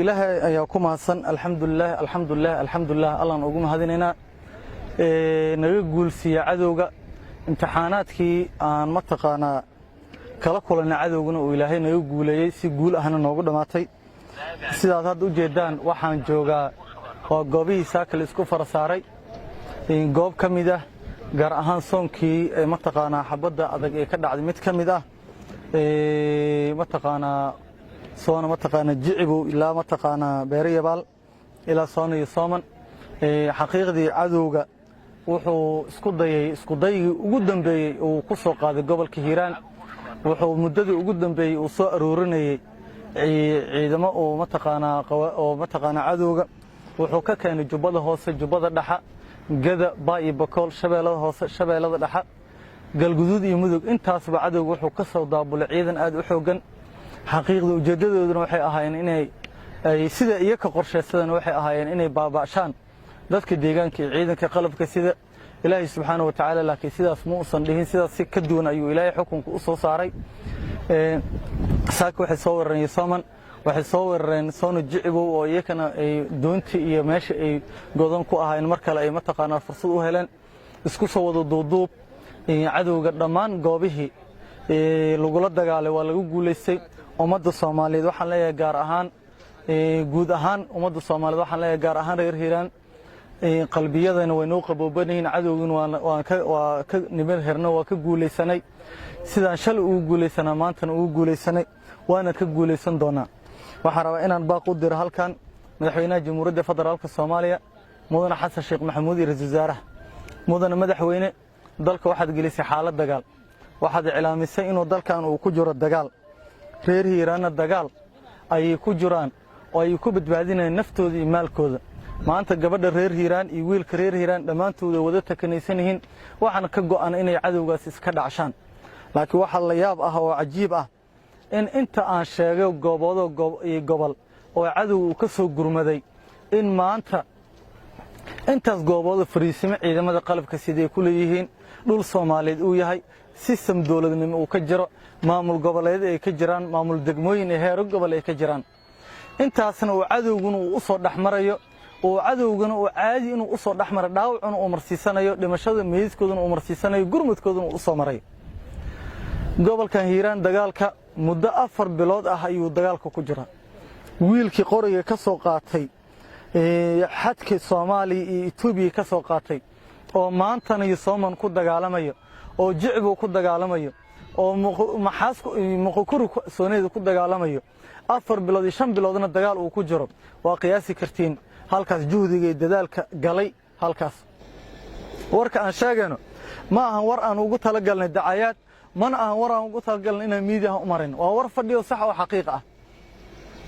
Ilaahay ayaa ku mahadsan. Alxamdulilah, alxamdulilah, alxamdulilah. Allaan ugu mahadinaynaa naga guulsiiya cadowga. Imtixaanaadkii aan mataqaanaa kala kulanay cadowguna uu Ilaahay naga guuleeyey, si guul ahna noogu dhammaatay. Sidaad hadda u jeeddaan, waxaan joogaa waa goobihii saaka la isku fara saaray, goob ka mid ah, gaar ahaan soonkii mataqaanaa xabadda adag ee ka dhacday mid ka mid ah, mataqaanaa soona mataqaanaa Jicibow ilaa mataqaanaa Beere Yabaal ilaa Soona iyo Sooman. Xaqiiqdii cadowga wuxuu isku dayay iskudaygii ugu dambeeyey uu ku soo qaaday gobolka Hiiraan. Wuxuu muddadii ugu dambeeyey uu soo aruurinayey ciidamo uu mataqaanaa oo mataqaanaa cadowga wuxuu ka keenay Jubbada Hoose, Jubbada Dhexa, Gada, Baa iyo Bakool, Shabeellada Hoose, Shabeellada Dhexa, Galguduud iyo Mudug. Intaasba cadowga wuxuu ka soo daabulay ciidan aad u xooggan. Xaqiiqda ujeeddadooduna waxay ahaayeen inay ay sida iyaka qorshaysadana waxay ahaayeen inay baaba'shaan dadka deegaanka iyo ciidanka qalabka sida. Ilaahay subxaana wa tacaala laakiin sidaas ma uusan dhihin, sidaas si ka duwan ayuu Ilaahay xukunka u soo saaray. Saaka waxay soo weerareen Yosoman, waxay soo weerareen Soona Jicibow, oo iyakana ay doontii iyo meesha ay godan ku ahaayeen mar kale ay mataqaanaa fursad u heleen. Isku soo wada duuduub, cadowga dhammaan goobihii lagula dagaalay waa lagu guulaystay. Ummadda Soomaaliyeed waxaan leeyahay, gaar ahaan, guud ahaan ummadda Soomaaliyeed waxaan leeyahay, gaar ahaan reer Hiiraan, qalbiyadana way noo qabooban yihiin. Cadowgina waa ka nimir herno, waa ka guulaysanay. Sidaan shalay ugu guulaysanaa, maantana ugu guulaysanay, waana ka guulaysan doonaa. Waxaan rabaa inaan baaq u diro halkan Madaxweynaha Jamhuuriyadda Federaalka Soomaaliya, Mudane Xasan Sheekh Maxamuud, iyo ra-iisul wasaaraha. Mudane madaxweyne, dalka waxaad gelisay xaalad dagaal. Waxaad iclaamisay inuu dalkan uu ku jiro dagaal. Reer Hiiraanna dagaal ayay ku jiraan oo ay ku badbaadinayaan naftooda iyo maalkooda. Maanta gabadha reer Hiiraan iyo wiilka reer Hiiraan dhammaantooda wada takanaysan yihiin, waxaana ka go'an inay cadowgaas iska dhacshaan. Laakiin waxaa la yaab ah oo cajiib ah in inta aan sheegay gooboodo iyo gobol oo cadowga uu ka soo gurmaday, in maanta intaas goobooda fariisimo ciidamada qalabka siday ku leeyihiin, dhul Soomaaliyeed uu yahay, sistem dowladnimo uu ka jiro, maamul goboleed ay ka jiraan, maamul degmooyin iyo heero gobol ay ka jiraan, intaasna uu cadowguna uu u soo dhex marayo, uu cadowgana uu caadi inuu u soo dhex maro, dhaawacuna uu marsiisanayo, dhimashada meydkooduna uu marsiisanayo, gurmadkooduna uu u soo marayo. Gobolkan Hiiraan dagaalka muddo 4 bilood ah ayuu dagaalka ku jiraa. Wiilkii qoriga ka soo qaatay xadka Soomaaliya iyo Etoobiya ka soo qaatay, oo maantana Yosooman ku dagaalamayo, oo Jicbow ku dagaalamayo, oo Maxaas Muqokuri sooneeda ku dagaalamayo, 4 bilood iyo 5 biloodna dagaal uu ku jiro, waa qiyaasi kartiin halkaas juhdiga iyo dadaalka galay halkaas. Warka aan sheegayno ma ahan war aan ugu talagalnay dacayaad, mana ahan war aan ugu talagalnay inaan miidiyaha u marin. Waa war fadhiyo sax oo xaqiiq ah.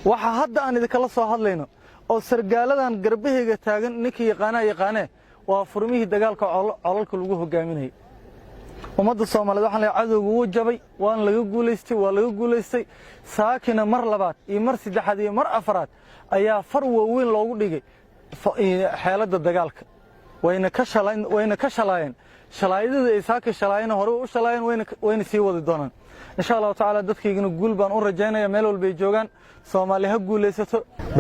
Waxa hadda aan idinkala soo hadlayno oo sargaaladan garbahayga taagan, ninkii yaqaanaa yaqaanee, waa furmihii dagaalka colalka lagu hogaaminayay. Ummadda Soomaaliyeed waxaan leeyahay, cadowga wuu jabay, waana laga guulaystay, waa laga guulaystay. Saakina mar labaad iyo mar saddexaad iyo mar afraad ayaa far waaweyn loogu dhigay xeeladda dagaalka. Wayna ka shalaayeen shalaayadada ay saaka shalaayeen, hore u shalaayeen, wayna sii wadi doonaan, insha Allahu tacaala. Dadkaygana guul baan u rajaynaya meel walbay joogaan. Soomaali ha guulaysato.